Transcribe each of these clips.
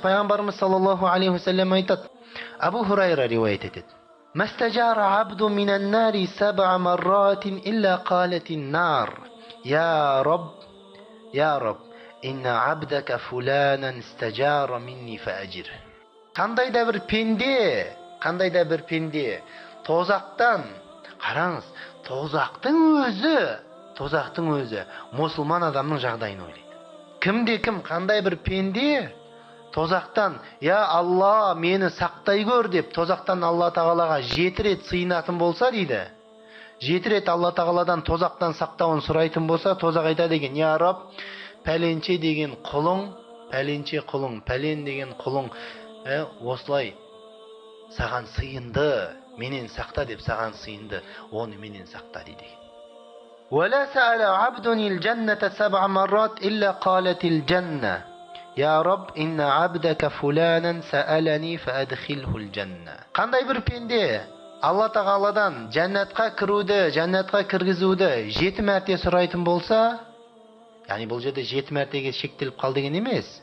Пайғамбарымыз саллаллаху алейхи уассалам айтады, Абу Хурайра риуаят етеді: ما استجار عبد من النار سبع مرات إلا قالت النار يا رب يا رب إن عبدك فلانا استجار مني فأجره. Қандай да бір пенде, қандай да бір пенде тозақтан, қараңыз, тозақтың өзі, тозақтың өзі мұсылман адамның жағдайын ойлайды. Кімде кім, қандай бір пенде тозақтан «Я Алла, мені сақтай көр» деп тозақтан Алла тағалаға 7 рет сыйынатын болса дейді, 7 рет Алла тағаладан тозақтан сақтауын сұрайтын болса, тозақ айтады екен: «Я Раб, пәленше деген құлың, пәленше құлың, пәлен деген құлың осылай саған сыйынды, менен сақта деп саған сыйынды, оны менен сақта» дейді екен. ولا سأل عبد الجنة سبع مرات إلا قالت الجنة يا رب إن عبدك فلانا سألني فأدخله الجنة. Қандай бір пенде Алла тағаладан жәннатқа кіруді, жәннатқа кіргізуді 7 мәрте сұрайтын болса, яғни бұл жерде 7 мәртеге шектеліп қал деген емес,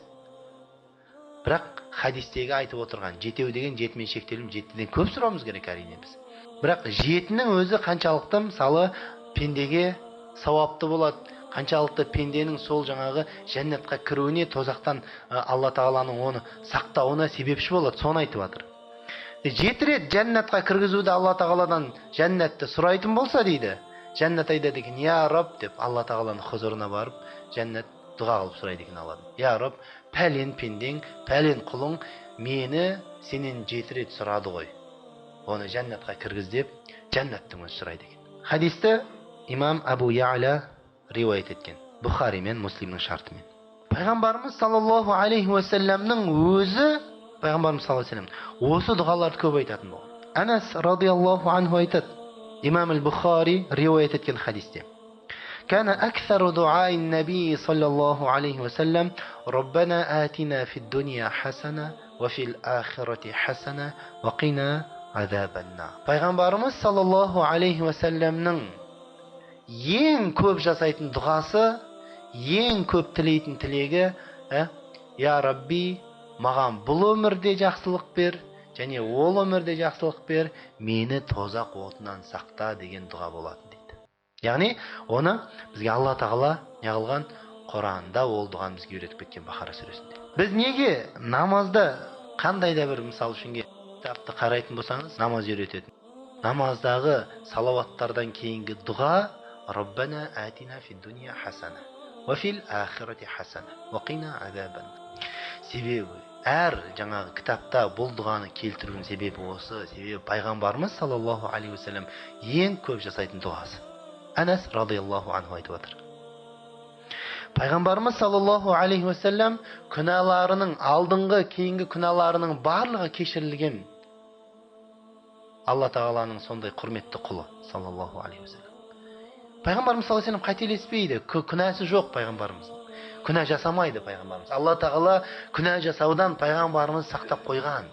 бірақ хадистегі айтып отырған жетеу деген жетімен шектеліп, жетіден көп сұрауымыз керек әрине біз. Бірақ жетінің өзі қаншалықты, мысалы, пендеге сауапты болады, қаншалықты пенденің сол жаңағы жәннатқа кіруіне, тозақтан Алла тағаланың оны сақтауына себепші болады, соны айтып жатыр. 7 рет жәннатқа кіргізуді, Алла тағаладан жәннатты сұрайтын болса дейді, жәннат айтады екен: «Я Раб» деп, Алла тағаланың хұзырына барып жәннат дұға қылып сұрайды екен Алладан: «Я Раб, пәлен пендең, пәлен құлың мені сенен 7 рет сұрады ғой, оны жәннатқа кіргіз» деп жәннаттың өзі сұрайды екен. Хадисті имам Абу Я'ла риуаят еткен, Бұхари мен Муслимнің шартымен. Пайғамбарымыз саллаллаху алейхи уассаламның өзі, пайғамбарымыз саллаллаху алейхи уассалам осы дұғаларды көп айтатын болған. Анас радиаллаху анху айтады, имам Бұхари риуаят еткен хадисте: كان أكثر دعاء النبي صلى الله عليه وسلم ربنا آتنا في الدنيا حسنة وفي الآخرة حسنة وقنا عذاب النار. Пайғамбарымыз саллаллаху алейхи уассаламның ең көп жасайтын дұғасы, ең көп тілейтін тілегі: «Я Рабби, маған бұл өмірде жақсылық бер және ол өмірде жақсылық бер, мені тозақ отынан сақта» деген дұға болатын дейді. Яғни оны бізге Алла тағала не қылған, Құранда ол дұғаны бізге үйретіп кеткен, Бақара сүресінде. Біз неге намазда қандай да бір, мысал үшін, кітапты қарайтын болсаңыз, намаз үйрететін, намаздағы салауаттардан кейінгі дұға: «Раббана атина фид дуния хасана уа фил ахирати хасана уа қина азабан». Себебі әр жаңағы кітапта бұл дұғаны келтірудің себебі осы, себебі пайғамбарымыз саллаллаху алейхи уассалам ең көп жасайтын дұғасы. Анас радиаллаху анху айтып отыр: пайғамбарымыз саллаллаху алейхи уассалам күнәларының, алдыңғы кейінгі күнәларының барлығы кешірілген Алла тағаланың сондай құрметті құлы саллаллаху алейхи уассалам. Пайғамбарымыз саллаллаху алейхи уассалам қателеспейді, күнәсі жоқ пайғамбарымыздың, күнә жасамайды пайғамбарымыз. Алла тағала күнә жасаудан пайғамбарымызды сақтап қойған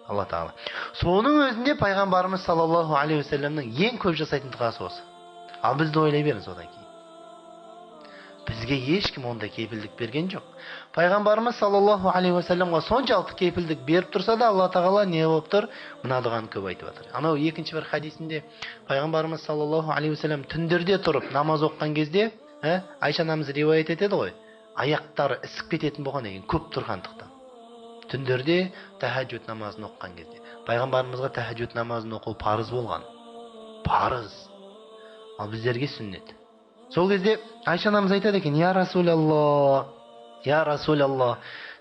Алла тағала. Соның өзінде пайғамбарымыз саллаллаху алейхи уассаламның ең көп жасайтын дұғасы осы. Ал бізді ойлай беріңіз одан кейін. Бізге ешкім ондай кепілдік берген жоқ. Пайғамбарымыз саллаллаху алейхи уассаламға соншалықты кепілдік беріп тұрса да, Алла тағала не болып тұр, мына дұғаны көп айтып жатыр. Анау екінші бір хадисінде пайғамбарымыз саллаллаху алейхи уассалам түндерде тұрып намаз оқыған кезде, Айша анамыз риуаят етеді ғой, аяқтары ісіп кететін болған екен көп тұрғандықтан. Түндерде тахаджуд намазын оқыған кезде, пайғамбарымызға тахаджуд намазын оқу парыз болған, парыз, ал біздерге сүннет. Сол кезде Айша анамыз айтады екен: «Я Расулалла, я Расулалла,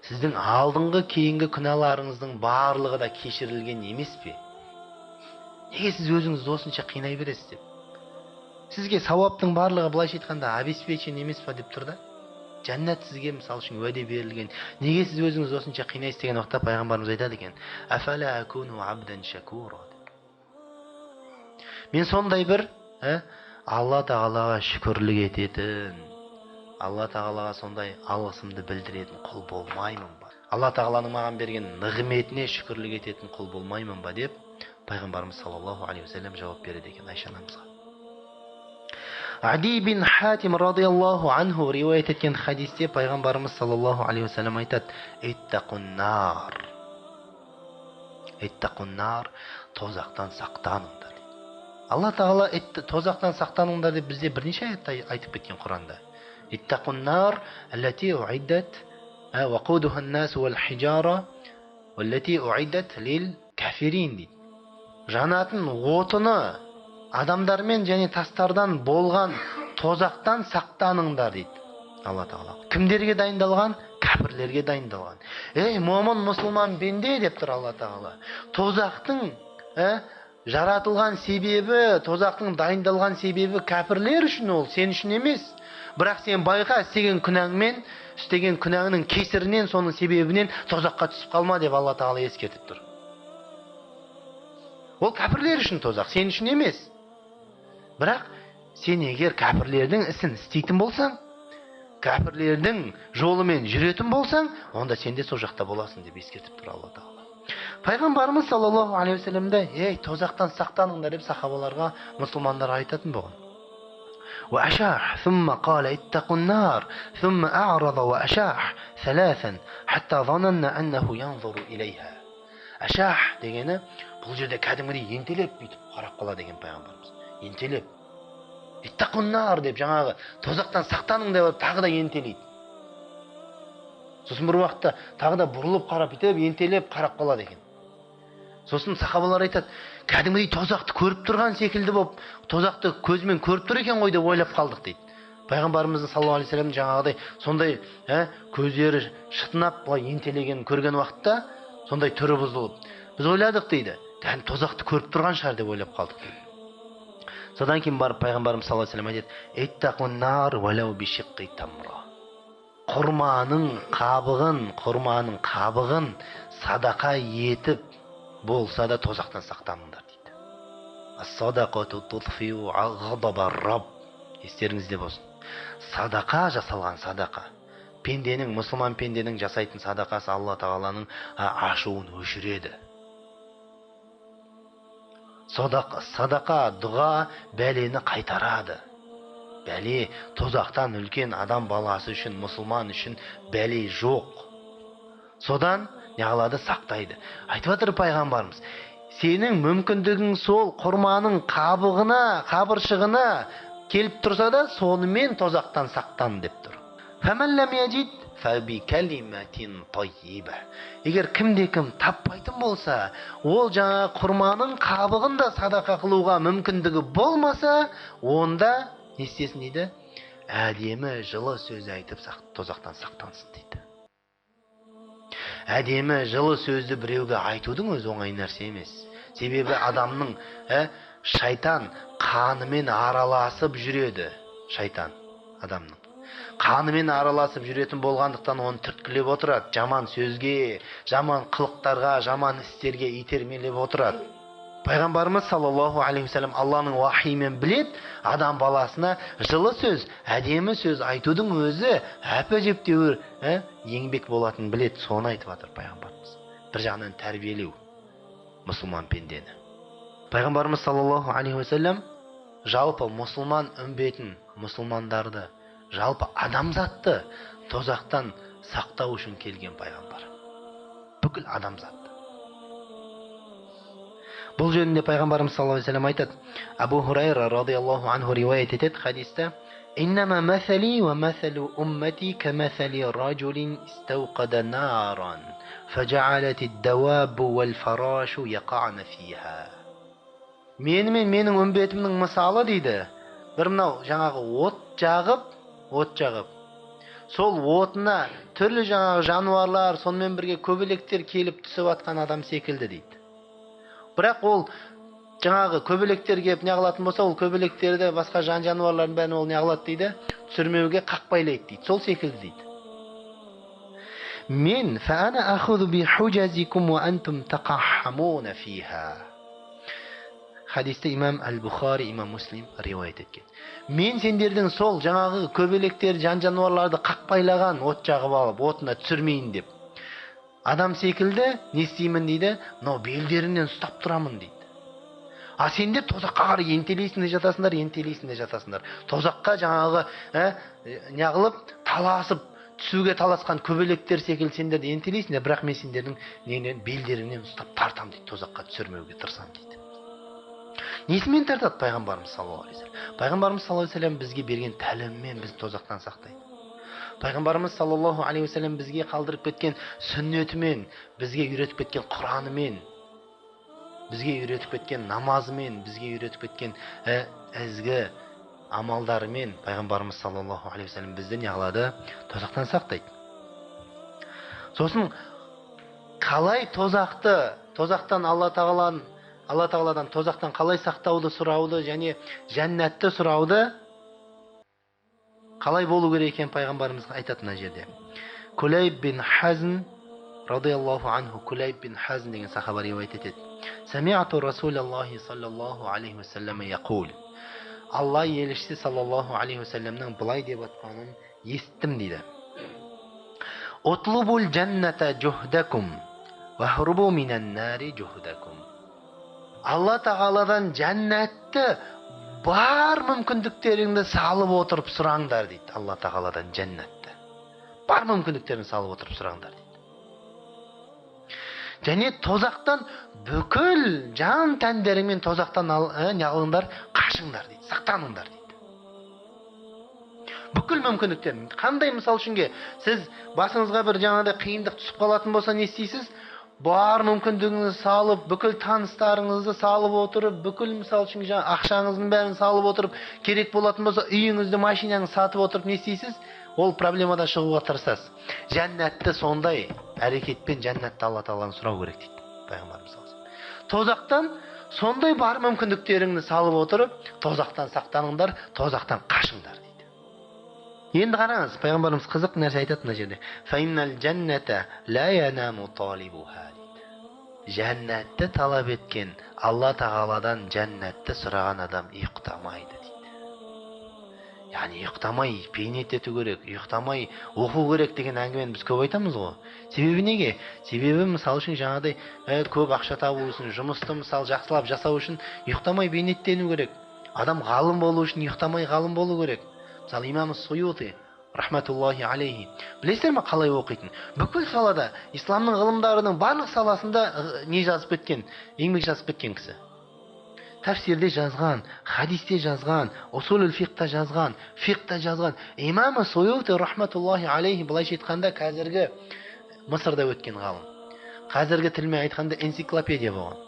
сіздің алдыңғы кейінгі күнәларыңыздың барлығы да кешірілген емес пе? Неге сіз өзіңізді осынша қинай бересіз?» деп. «Сізге сауаптың барлығы, былайша айтқанда, обеспечен емес па?» деп тұр да. «Жәннат сізге, мысалы үшін, уәде берілген, неге сіз өзіңізді осынша қинайсыз?» деген уақытта пайғамбарымыз айтады екен: «Афала акуну абдан шакура» деп. «Мен сондай бір Алла тағалаға шүкірлік ететін, Алла тағалаға сондай алғысымды білдіретін құл болмаймын ба? Алла тағаланың маған берген нығметіне шүкірлік ететін құл болмаймын ба?» деп пайғамбарымыз саллаллаху алейхи уассалам жауап береді екен Айша анамызға. Ади бин Хатим радиаллаху анху риуаят еткен хадисте пайғамбарымыз саллаллаху алейхи уассалам айтады: «Иттақун нар, иттақун нар, тозақтан сақтаныңдар». Алла тағала тозақтан сақтаныңдар деп бізде бірнеше аятта айтып кеткен Құранда. Иттақун нар, аллати уиддат вақудуха ан-нас вал хижара, валлати уиддат лил кафирин дейді. Жанатын отыны адамдармен және тастардан болған тозақтан сақтаныңдар дейді Алла тағала. Кімдерге дайындалған? Кәпірлерге дайындалған. Ей, момын мұсылман бенде деп тұр Алла тағала. Тозақтың жаратылған себебі, тозақтың дайындалған себебі кәпірлер үшін, ол сен үшін емес. Бірақ сен байқа, істеген күнәңмен, істеген күнәңнің кесірінен, соның себебінен тозаққа түсіп қалма деп Алла тағала ескертіп тұр. Ол кәпірлер үшін тозақ, сен үшін емес. Бірақ сен егер кәпірлердің ісін істейтін болсаң, кәпірлердің жолымен жүретін болсаң, онда сен де сол жақта боласың деп ескертіп тұр Алла тағала. Пайғамбарымыз саллаллаху алейхи уассалам да, ей, тозақтан сақтаныңдар деп сахабаларға, мұсылмандарға айтатын болған. وأشاح ثم قال اتقوا النار ثم أعرض وأشاح ثلاثا حتى ظننا أنه ينظر إليها. Ашах дегені бұл жерде кәдімгідей ентелеп бүйтіп қарап қалады екен пайғамбарымыз. Ентелеп. Иттақун нар деп жаңағы тозақтан сақтаның деп тағы да ентелейді. Сосын бір уақытта тағы да бұрылып қарап бүйтіп ентелеп қарап қалады екен. Сосын сахабалар айтады, кәдімгідей тозақты көріп тұрған секілді болып, тозақты көзімен көріп тұр екен ғой деп ойлап қалдық дейді. Пайғамбарымыздың саллаллаху алейхи вассалам жаңағыдай сондай көздері шытынап былай ентелегенін көрген уақытта сондай түрі бұзылып, біз ойладық дейді, кәдімгі тозақты көріп тұрған шығар деп ойлап қалдық дейді. Содан кейін барып пайғамбарымыз саллаллаху алейхи вассалам айтады: «Иттақун нар уалау бишыққи тамра». Құрманың қабығын садақа етіп болса да тозақтан сақтаныңдар дейді. Ас-садақату тутфиу ғадабар раб. Естеріңізде болсын. Садақа жасалған садақа. Пенденің, мұсылман пенденің жасайтын садақасы Алла тағаланың ашуын өшіреді. Садақа, дұға бәлені қайтарады. Бәле тозақтан үлкен адам баласы үшін, мұсылман үшін бәле жоқ. Содан неғылады, сақтайды. Айтып жатыр пайғамбарымыз, сенің мүмкіндігің сол құрманың қабығына, қабыршығына келіп тұрса да, сонымен тозақтан сақтан деп тұр. Фәмән ләм яжид фәбикәлимәтин таййиба. Егер кімде кім таппайтын болса, ол жаңа құрманың қабығын да садақа қылуға мүмкіндігі болмаса, онда не істесін дейді? Әдемі жылы сөз айтып тозақтан сақтансын дейді. Әдемі жылы сөзді біреуге айтудың өзі оңай нәрсе емес. Себебі адамның шайтан қанымен араласып жүреді. Шайтан адамның қанымен араласып жүретін болғандықтан оны түрткілеп отырады. Жаман сөзге, жаман қылықтарға, жаман істерге итермелеп отырады. Пайғамбарымыз саллаллаху алейхи уассалам Алланың уахиымен білет, адам баласына жылы сөз, әдемі сөз айтудың өзі әп-әжептәуір еңбек болатынын білет, соны айтып жатыр пайғамбарымыз. Бір жағынан тәрбиелеу мұсылман пендені. Пайғамбарымыз саллаллаху алейхи уассалам жалпы мұсылман үмбетін, мұсылмандарды, жалпы адамзатты тозақтан сақтау үшін келген пайғамбар. Бүкіл адамзатты. Бұл жөнінде пайғамбарымыз саллаллаху алейхи вассалам айтады. Абу Хурайра радиаллаху анху риуаят етеді хадисте: «Иннама мәсәли уа мәсәлу уммати кәмәсәли раджулин истауқада наран, фәжаалат ад-давабу вал фарашу яқа'на фиха». Мені мен менің үмбетімнің мысалы дейді. Бір мынау жаңағы от жағып, от жағып, сол отына түрлі жаңағы жануарлар, сонымен бірге көбелектер келіп түсіп жатқан адам секілді дейді. Бірақ ол жаңағы көбелектер келіп не қылатын болса, ол көбелектерді, басқа жан жануарлардың бәрін ол не қылады дейді, түсірмеуге қақпайлайды дейді. Сол секілді дейді. Мен фәана ахуду би хужазикум уа антум тақаххамуна фиха. Хадисті имам Әл-Бухари, имам Муслим риуаят еткен. Мен сендердің сол жаңағы көбелектер, жан жануарларды қақпайлаған от жағып алып, отына түсірмейін деп. Адам секілді не істеймін дейді, мынау белдеріңнен ұстап тұрамын дейді. А сендер тозаққа қарай ентелейсің де жатасыңдар, ентелейсің де жатасыңдар. Тозаққа жаңағы неғылып таласып түсуге таласқан көбелектер секілді сендерді ентелейсіңдер, бірақ мен сендердің неңнен, белдеріңнен ұстап тартам дейді, тозаққа түсірмеуге тырысамын дейді. Несімен тартады пайғамбарымыз саллаллаху алейхи вассалам? Пайғамбарымыз саллаллаху алейхи вассалам бізге берген тәліммен бізді тозақтан сақтайды. Пайғамбарымыз саллаллаху алейхи вассалам бізге қалдырып кеткен сүннетімен, бізге үйретіп кеткен Құранымен, бізге үйретіп кеткен намазымен, бізге үйретіп кеткен ізгі амалдарымен пайғамбарымыз саллаллаху алейхи вассалам бізді не қылады? Тозақтан сақтайды. Сосын қалай тозақты, тозақтан Алла тағаладан, Алла тағаладан тозақтан қалай сақтауды сұрауды және жәннатты сұрауды қалай болу керек екенін пайғамбарымыз айтады мына жерде. Кулайб бин Хазн радиаллаху анху, Кулайб бин Хазн деген сахаба риуаят етеді. Сами'ату Расулаллахи саллаллаху алейхи уассалам яқул. Алла елшісі саллаллаху алейхи уассаламның былай деп атқанын естім дейді. Утлубул жанната жухдакум вахрубу минан нари жухдакум. Алла тағаладан жәннатты бар мүмкіндіктеріңді салып отырып сұраңдар дейді. Алла тағаладан жәннатты бар мүмкіндіктеріңді салып отырып сұраңдар дейді. Және тозақтан бүкіл жан тәндеріңмен тозақтан неғылыңдар, қашыңдар дейді, сақтаныңдар дейді. Бүкіл мүмкіндіктерің. Қандай мысал үшінге сіз басыңызға бір жаңағыдай қиындық түсіп қалатын болса не істейсіз? Бар мүмкіндігіңізді салып, бүкіл таныстарыңызды салып отырып, бүкіл мысал үшін жаңа ақшаңыздың бәрін салып отырып, керек болатын болса үйіңізді, машинаңызды сатып отырып не істейсіз? Ол проблемадан шығуға тырысасыз. Жәннатты сондай әрекетпен жәннатты Алла тағаладан сұрау керек дейді пайғамбарымыз саллаллаху алейхи вассалам. Тозақтан сондай бар мүмкіндіктеріңді салып отырып, тозақтан сақтаныңдар, тозақтан қашыңдар дейді. Енді қараңыз, пайғамбарымыз қызық нәрсе айтады мына жерде. Фаиннал жанната ла янаму талибуха дейді. Жәннатты талап еткен, Алла тағаладан жәннатты сұраған адам ұйықтамайды дейді. Яғни ұйықтамай бейнет ету керек, ұйықтамай оқу керек деген әңгімені біз көп айтамыз ғой. Себебі неге? Себебі мысал үшін жаңағыдай көп ақша табу үшін, жұмысты мысал жақсылап жасау үшін ұйықтамай бейнеттену керек. Адам ғалым болу үшін ұйықтамай ғалым болу керек. Мысалы имам Суюти рахматуллахи алейхи, білесіздер ме қалай оқитын? Бүкіл салада, исламның ғылымдарының барлық саласында не жазып кеткен, еңбек жазып кеткен кісі. Тәфсирде жазған, хадисте жазған, усулул фиқта жазған, фиқта жазған. Имам Суюти рахматуллахи алейхи былайша айтқанда қазіргі Мысырда өткен ғалым. Қазіргі тілмен айтқанда энциклопедия болған.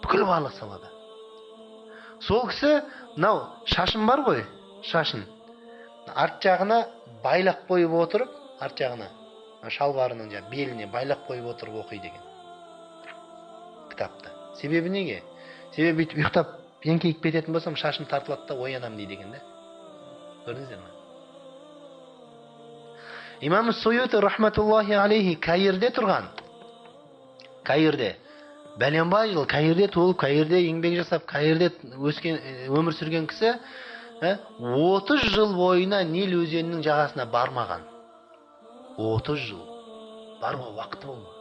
Бүкіл барлық салада. Сол кісі мынау шашын бар ғой, шашын арт жағына байлап қойып отырып, арт жағына шалбарының жаңа беліне байлап қойып отырып оқиды екен кітапты. Себебі неге? Себебі бүйтіп ұйықтап еңкейіп кететін болсам шашым тартылады да оянамын дейді екен да. Көрдіңіздер ме? Имам Суюти рахматуллахи алейхи Каирде тұрған. Каирде. Бәленбай жыл Каирде туылып, Каирде еңбек жасап, Каирде өскен, өмір сүрген кісі 30 жыл бойына Нил өзенінің жағасына бармаған. 30 жыл. Баруға уақыты болмаған.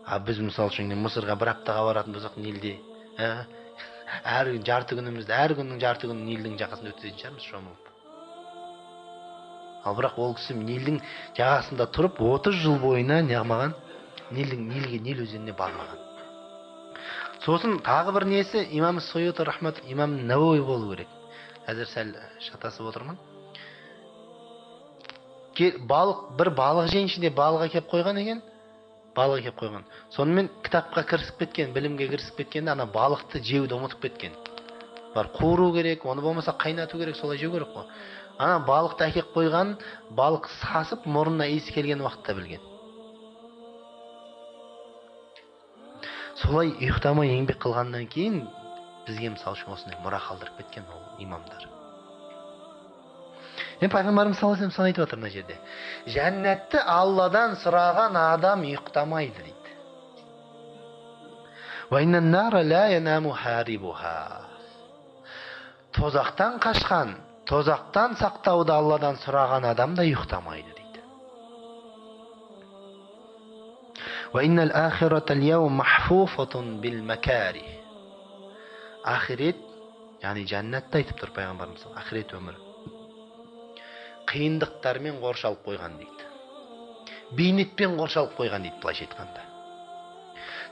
А біз мысал үшін Мысырға бір аптаға баратын болсақ, Нилде әр жарты күнімізді, әр күннің жарты күнін Нилдің жағасында өткізетін шығармыз шомылып. Ал бірақ ол кісі Нилдің жағасында тұрып 30 жыл бойына неғылмаған, Нилге, Нил өзеніне бармаған. Сосын тағы бір несі, имам Суюти рахмат, имам Науи болу керек. Қазір сәл шатасып отырмын. Балық, бір балық жейінші деп балық әкеп қойған екен. Балық әкеп қойған. Сонымен кітапқа кірісіп кеткен, білімге кірісіп кеткенде ана балықты жеуді ұмытып кеткен. Бар қуыру керек, оны болмаса қайнату керек, солай жеу керек қой. Ана балықты әкеп қойған, балық сасып мұрнына иісі келген уақытта білген. Солай ұйықтамай еңбек қылғаннан кейін бізге мысал үшін осындай мұра қалдырып кеткен ол имамдар. Енді пайғамбарымыз саллаллаху алейхи вассалам соны айтып жатыр мына жерде. Жәннатты Алладан сұраған адам ұйықтамайды дейді. Тозақтан қашқан, тозақтан сақтауды Алладан сұраған адам да ұйықтамайды дейді. Ақирет, яғни жәннатты айтып тұр пайғамбарымыз, ақирет өмірі қиындықтармен қоршалып қойған дейді, бейнетпен қоршалып қойған дейді. Былайша айтқанда,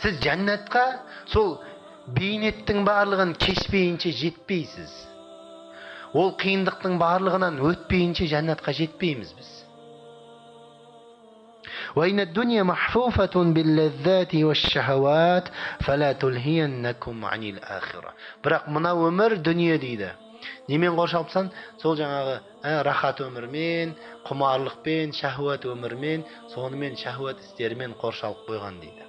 сіз жәннатқа сол бейнеттің барлығын кешпейінше жетпейсіз, ол қиындықтың барлығынан өтпейінше жәннатқа жетпейміз біз. وإن الدنيا محفوفة باللذات والشهوات فلا تلهينكم عن الآخرة. Бірақ мына өмір, дүние дейді, немен қоршалып тастаған? Сол жаңағы рахат өмірмен, құмарлықпен, шахуат өмірмен, сонымен шахуат істерімен қоршалып қойған дейді.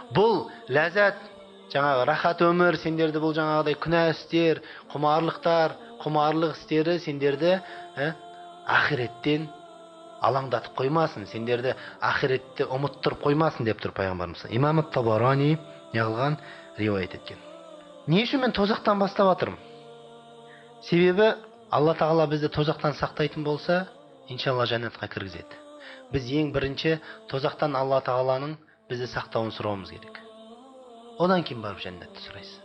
Бұл ләззат, жаңағы рахат өмір сендерді бұл жаңағыдай күнә істер, құмарлықтар, құмарлық істері сендерді ақиреттен алаңдатып қоймасын, сендерді ақиретті ұмыттырып қоймасын деп тұр пайғамбарымыз. Имам Табарани не қылған, риуаят еткен. Не үшін мен тозақтан бастап жатырмын? Себебі Алла Тағала бізді тозақтан сақтайтын болса, иншалла, жәннатқа кіргізеді. Біз ең бірінші тозақтан Алла Тағаланың бізді сақтауын сұрауымыз керек, одан кейін барып жәннатты сұрайсыз.